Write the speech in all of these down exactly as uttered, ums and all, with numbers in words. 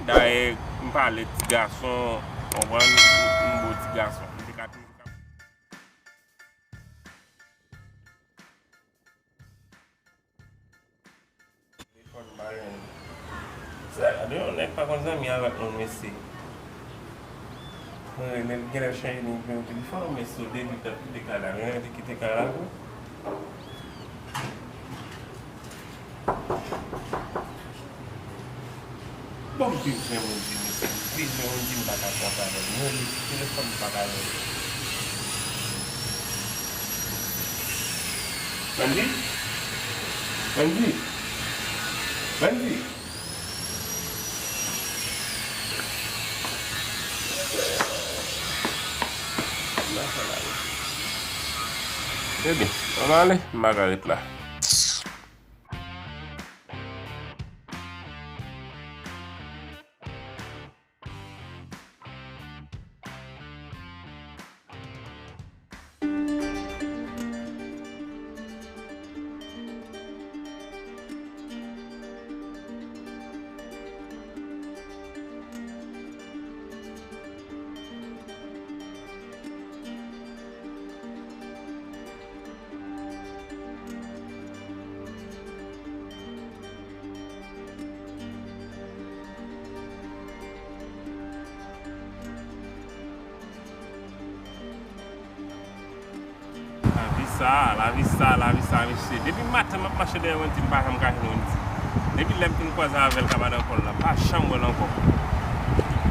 Dayè, m pale ti gason, konprann, m bo ti gason. M te ka toujou ka. Telefòn pa jwenn. Sa, gade yon nèg pa konn zanmi avèk moun, mesye. Mwen rele l, genlè l chanje nimewo telefòn, mesye, depi t ap kite kay la, genlè l te kite kay la tou. Bon, m bezwen moun di, mesye, m bezwen moun di, m pa ka konn sa, men mwen rele sou telefòn, m pa ka jwenn. Wendy? Wendy? Wendy? Ebyen, ann ale, m pa ka ret la. Lavi sa, lavi sa, lavi sa, mesye. Depi maten m ap mache dèyè Wendy, m pa janm ka jwenn Wendy. Depi lè m fin kwaze avè l kay madan Pòl la, m pa janm wè l ankò.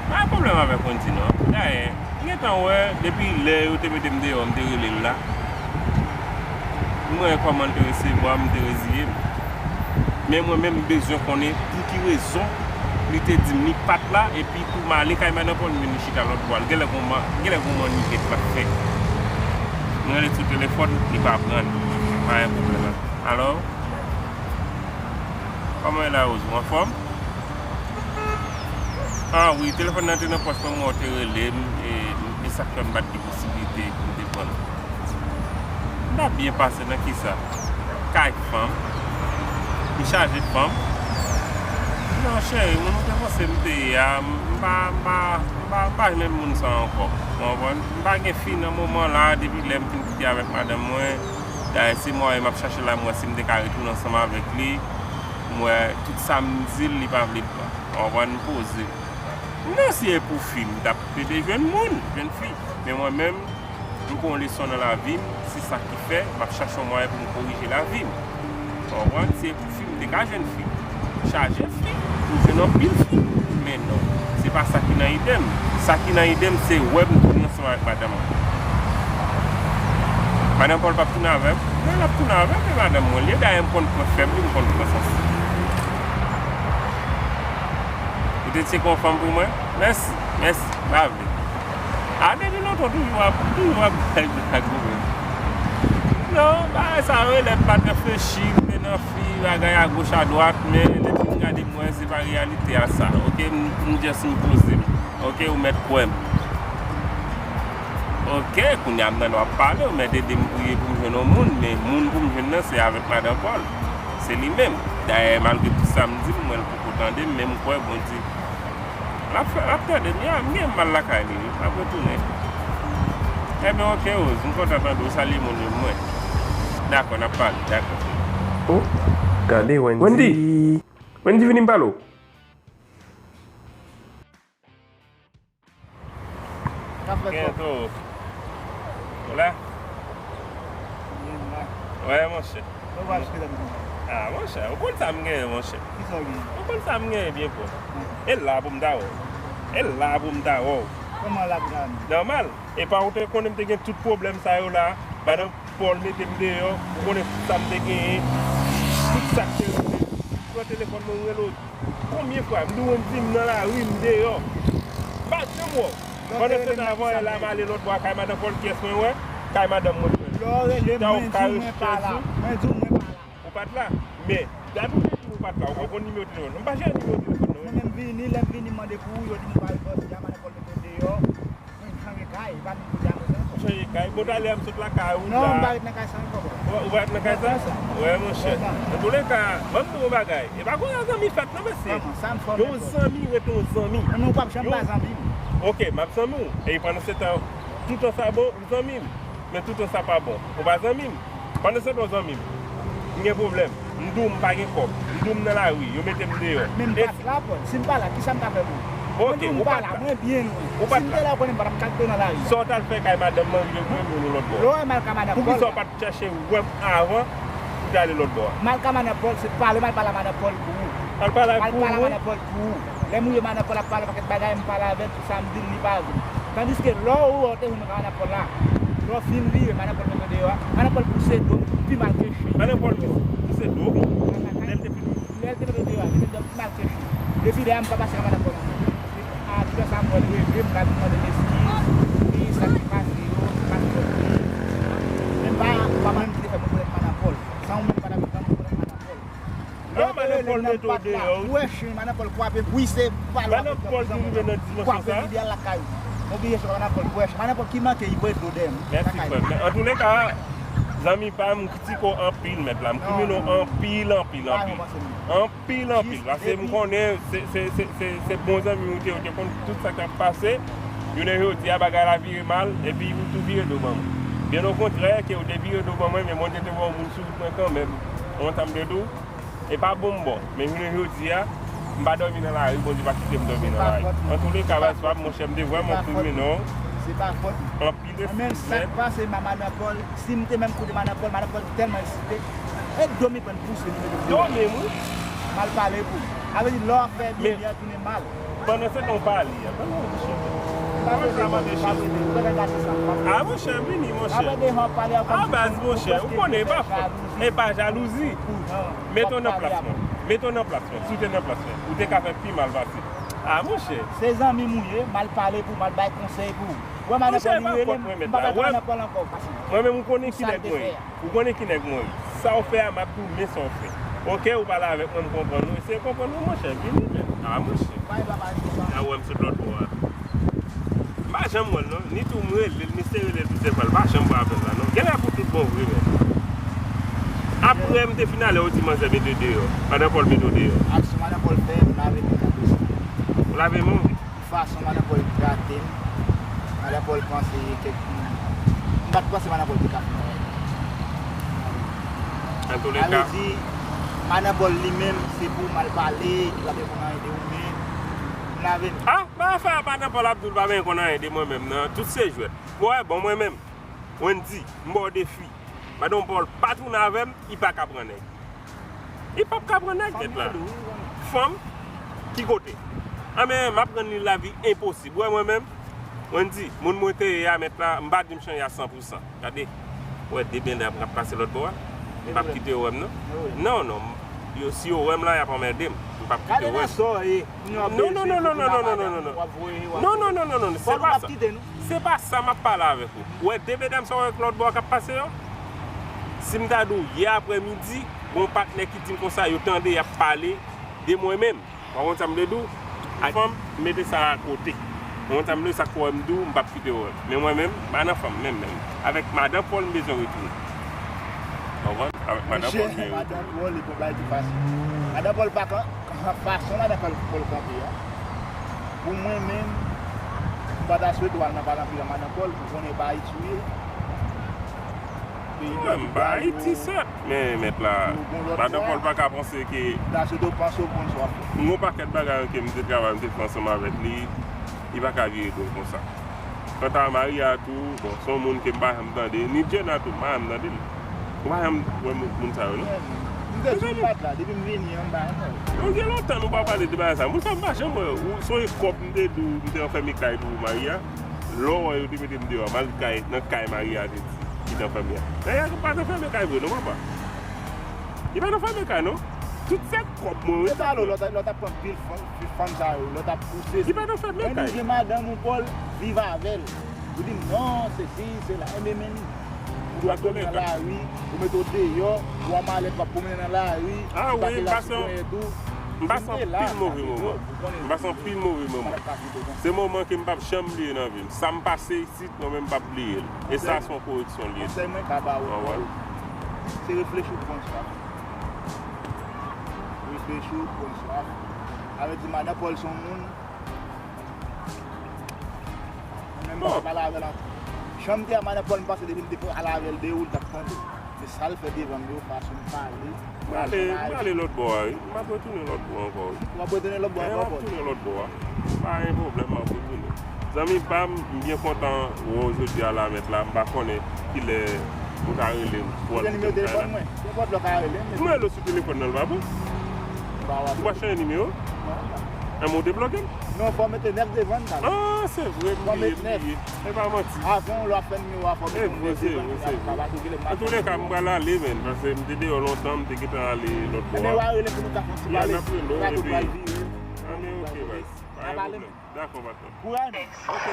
Pa gen pwoblèm avèk Wendy non. Dayè, m gentan wè, depi lè yo te mete m deyò, m te rele l la. M wè kòman l te resevwa m, m te reziye m. Men mwen menm, m bezwen konnen pou ki rezon li te di m li pa t la, epi pou m ale kay madan Pòl, m vin chita lòt bò a. L genlè gon ma-, genlè gon manniket l ap fè. M rele sou telefòn, li pa pran. Pa gen pwoblèm. Alò? Kòman w ye la, Rose? Ou anfòm? Ah wi, telefòn nan te nan pòch mwen, mwen te rele m, e, e sa k fè m pa t gen posiblite pou m te pran l. M t ap byen pase nan kisa? Kay fanm. M chaje fanm. Non, cheri, moun ou te panse m te ye a, m pa, m pa, m pa, m pa menm moun sa ankò. Ou konprann? M pa gen fi nan moman la, depi lè m fin kite avèk madanm mwen. Dayè, se mwayen m ap chache la, m wè si m te ka retounen ansanm avèk li. M wè tout sa m di l, li pa vle pran. Ou konprann? M poze. Non, si e pou fi, m t ap rete jwenn moun, jwenn fi. Men mwen menm, m pran yon leson nan lavi m, se sa ki fè m ap chache yon mwayen pou m korije lavi m. Ou konprann? Si e pou fi, m te ka jwenn fi. Chaje fi, m jwenn anpil fi. Men non, se pa sa ki nan ide m. Sa ki nan ide m, se wè m tounen ansanm avèk madanm mwen. Madan Pòl p ap tounen avè m? Non, l ap tounen avè m, e madanm mwen li ye. Dayè, m konn pwen fèb li, m konn pwen sansib li. Ou te tcheke yon fanm pou mwen? Mèsi, mèsi, m pa vle. A, depi lontan, toujou ap, toujou ap bay blag ou menm. Non, bagay sa yo rele m pa t reflechi, m te nan fi, bagay agoch adwat, men depi m gade m wè se pa reyalite a sa, oke, m, m just m poze m, oke, ou mèt kwè m. Oke, kounye a m nan w ap pale, ou mèt ede m priye pou m jwenn yon moun, men moun pou m jwenn nan se avèk madan Pòl, se li menm. Dayè, malgre tout sa m di, m wè l poko tande m, men m kwè Bondye l ap fè, l ap tande m, ya, m gen mal lakay li, wi, m ap retounen. Ebyen, oke, Rose, m kontan tande w, salye moun yo mwen. Dakò, n ap pale, dakò. Oh, gade Wendy. Wendy! Wendy, vini m pale w. Sa fè kòb. Ou la? Wi, m la. Wè, monchè. Ou pa achte la pou mwen. Ah, monchè, ou konn sa m genyen, monchè. Kisa w genyen? Ou konn sa m genyen byen pwòp. Hmm. E la pou m ta wè w. E la pou m ta wè w. Kòman la pou ta wè m? Nòmal. E pa ou te konnen m te gen tout pwoblèm sa yo la? Madan Pòl mete m deyò, ou konnen tout sa m te genyen, tout sa k te rive m. Pran telefòn mwen, m rele w konbyen fwa? M di w Wendy, m nan lari, m deyò. M pa janm wè w. Pandan se tan, avan yè la, m ale lòt bò a kay madan Pòl, kiyès mwen wè? Kay madanm mwen jwenn. Lè w rele m, mwen di w mwen pa la. Mwen di w mwen pa la. Ou pa t la. Men, depi w te di m ou pa t la, ou konn nimewo telefòn mwen? M pa jere nimewo telefòn nan, wi. Mwen menm vini, lè m vini, m mande pou ou, yo di m ou pa repons, ya madan Pòl mete w deyò. Mwen janbe kay, li pa vin kote a mwen ankò. Chanje kay. Bon, talè a m sot lakay ou la. Non, m pa ret nan kay sa ankò, bro. Ou, ou pa ret nan kay sa? Wè, monchè. Nan tou le ka, ban m di w yon bagay. E pa konsa zanmi fèt non, mesye. Kòman? Sa m fè w? Yon zanmi ret yon zanmi. Non, men ou p ap janm pa zanmi m. Ok, m ap zanmi w. E pandan se tan, toutan sa bon, ou zanmi m. Men toutan sa pa bon. Ou pa zanmi m. Pandan se tan w zanmi m. M gen pwoblèm. M di w m pa gen kòb. M di w m nan lari. Yo mete m deyò. Men m pa t la, Paul. Si m pa la, kisa m ka fè pou ou? Mwen di w m pa la, mwen byen lwen. Si m te la, ou konnen m pa t ap kalkile nan lari. Sa w t al fè kay madanm mwen rive pou mwen pou nou lòt bò? Lè w wè m al ka madan Paul. Poukisa w pa t chèche wè m avan pou w te ale lòt bò a? M al ka madan Paul, se pale m al pale a madan Paul pou ou. Al pale pou ou? M al pale a madan Paul pou ou. Lè m rive madan Paul ap pale pakèt bagay, m pale avè l, tout sa m di l, li pa vle. Tandiske lè w wè w te jwenn madan Paul la, lè w fin vire, madan Paul mete w deyò a, madan Paul pouse do m pi mal ke chen. Madan Paul pouse do w? Lè l te fin Lè l te mete w deyò a, li te di m mal chèche. Depi lè a, m pa pase nan madan Paul ankò. A, toutan sa m wè l rele m, l ap mande m eskiz. Wi, sa ki pase yo, se pa ti bòt li. Men m pa, m pa menm ki te fè mwen konèt madan Paul. San ou menm pa t ap janm konèt madan Paul. Lè yo te rele m nan m pa t la, m wè chen, madan Paul kwape m. Wi, se pa lwa. Madan Paul ki rive nan dimansyon sa. Kwape m, li al lakay ou. M oblije sot madan Paul, m wè chen. Madan Paul ki manke, li voye dlo dèyè m lakay ou. Mèsi, frè m. Men antouleka, zanmi pa m, m kritike w anpil, mèt la. M krimine w anpil, anpil, anpil. Anpil, anpil. Paske m konnen se, se, se, se, se bon zanmi w te, w te konn tout sa k ap pase. Jounen jodi a, bagay la vire mal, epi ou tou vire do ban mwen. Byen okontrè, ke w te vire do ban mwen, men Bondye te voye yon moun sou wout mwen kanmenm. Ou konprann sa m vle di w? E pa bon m bon, men jounen jodi a, m pa dòmi nan lari, Bondye pa kite m dòmi nan lari. Antouleka, baz pa m, monchè, m te vrèman krimine w. Se pa fòt mwen. Anpil eskiz, mèt. Mwen menm, sa k pase, madan Paul, si m te menm kote madan Paul, madan Paul tèlman eksite, e do m li pran pouse li mete m deyò. Do menm, wi. Mal pale pou ou. Sa vle di, lè w ap fè byen, byen an tounen mal. Pandan se tan w pale a, pandan w chèche. Pa vle sa mande chèche. A, monchè, vini, monchè. A, baz, monchè, ou konnen, e pa fòt. E pa jalouzi. Mete w nan plas mwen. Mete w nan plas mwen. Si w te nan plas mwen, ou te ka fè pi mal pase. A, monchè. Se zanmi m ou ye, m al pale pou ou, m al bay konsèy pou ou. Wè, madan Paul li rele m, m pa pral madan Paul ankò. Mwen menm, ou konnen ki nèg mwen ye. Ou konnen ki nèg mwen ye. Sa w fè a, m ap di w men sa w fè. Ok, ou pale avèk mwen, m konprann ou. Eseye konprann mwen, monchè. Vini, men. A, monchè. Sa wè m sot lòt bò a. M pa janm wè l non. Ni tou m rele l, m eseye rele l plizyè fwa, l pa janm pran apèl la non. Genlè pou tout bon vre, men. Apre m te fin ale, ou di manzè mete w deyò. Madan Paul mete w deyò. Aksyon madan Paul fè, m lave men m nan dosye. Ou lave men w? Fason madan Paul trate m, madan Paul panse kèk, m pa t panse madan Paul te ka fè bagay. Antouleka. Sa vle di, madan Paul li menm, se pou w mal pale, li pa te konn anyen de ou, men m lave men. A, bagay fè a, madan Paul ap di w l pa menm konn anyen de mwen menm nan. Tout se jwèt. Bon, e bon, mwen menm, Wendy, m ba w defi. Madan Paul pa tounen avè m, li pa ka pran nèg. Li p ap ka pran nèg, mèt la. Fanm? Ki kote? Anben, m ap rann li lavi enposib. Ou wè mwen menm? Wendy, moun mwen te ye a, mèt la, m pa di m chanje a san pou san. Gade. Ou wè de bendè ap, ap pase lòt bò a. M p ap kite yo wè m non. Non, non. Yo, si yo wè m la, y ap anmède m. M p ap kite yo wè m. Non, non, non, non, non, non, non, non, non. Non, non, non, non, non, se pa sa. Se pa sa m ap pale avèk ou. Ou wè de medam sa yo wè k lòt bò a k ap pase yo? Si m ta di w yè aprèmidi, gon patnè ki di m konsa, yo tande y ap pale de mwen menm. Ou konn sa m vle di w? Fanm, mete sa akote. Ou konn sa m vle, sa k fè w wè m di w, m p ap kite w wè m. Men mwen menm, m pa nan fanm menm, menm. Avèk madan Paul m bezwen retounen. Ou konprann? Avèk madan Paul m bezwen retounen. Madan Paul, li pa bay tou fasil. Madan Paul pa kan, fason madan Paul, Paul kanpe a. Pou mwen menm, m pa ta swete w al nan pale anpil ak madan Paul, ou konnen e pa Ayiti w ye. Mwen, m pa Ayiti, sèt. Men, mèt la, madan Paul pa ka panse ke. M ta swete w panse w konn sa w ap fè. M gon pakèt bagay ke m te travay, m te fè ansanm avèk li, li pa ka vire do l konsa. Kanta Maria tou, bon, se yon moun ke m pa janm tande, ni Jenna tou, m pa janm tande l. Ou pa janm wè moun, moun sa yo, non? M te sou mat la, depi m vini an, m pa janm wè l. Donk, gen lontan nou pa pale de bagay sa. Moun sa, m pa janm wè yo. Ou, se yon kòb m te di w, m te anfème kay pou Maria. Lè w wè yo te mete m deyò, m al kay, nan kay Maria te di, ki te anfème a. Maria pa te anfème kay vre, non, papa. Li pa te anfème kay, non. Tout se kòb mwen, wi. Se pa lò, lò t ap, lò t ap pran pil fanm, pil fanm sa yo, lò t ap pouse. Li pa te anfème kay. Mwen di, gen madanm ou Paul, viv avè l. Ou di m, non, sesi, sela. Enben, men, ou dwe dòmi nan lari, ou mete w deyò, ou a malèt w ap pwomennen nan lari, ou pa gen la sitwayen tou. M pase anpil move moman. M pase anpil move moman. Se moman ke m p ap janm bliye nan vi m. Sa m pase isit, mwen menm m p ap bliye l. E sa se yon koreksyon li ye. Konsèy mwen ka ba ou, se reflechi w pran swaf. Reflechi w pran swaf. Sa vle di madan Pòl se yon moun. Mwen menm m pa pale avè l ankò. Jan m te a madan Pòl, m pase depi m te pale avè l de ou, l t ap tande. Se sa l fè devan m yo, fason m pale. M prale, m prale lòt bò a, wi. M ap retounen lòt bò ankò, wi. W ap retounen lòt bò ankò, Pòl? M ap retounen lòt bò a. Pa gen pwoblèm, m ap retounen. Zanmi pa m, m byen kontan wè w jodi a la, mèt la. M pa konnen kilè ou ta rele m pou al kite m kay la. Ou gen nimewo telefòn mwen? Nenpòt lè w ka rele m. M rele w sou telefòn nan, l pa bon? Ou pa chanje nimewo? Non, non. Enben, ou debloke m? Non, fò w mete nèf devan l, talè. Ah, se vre, m bliye, m bliye. E pa manti. Avan w lè w ap fè nimewo a, fò w mete yon nèf devan l pou l pa kalkile. Antouleka, m pral ale, menn, paske m te deyò lontan, m te gentan ale lòt bò a. Ebyen, w a rele pou nou ka fè yon ti pale. Ya, n ap rele w, epi. Anben, ok, baz. Pa gen pwoblèm. Dakò, patnè. Kouraj, menn. Ok.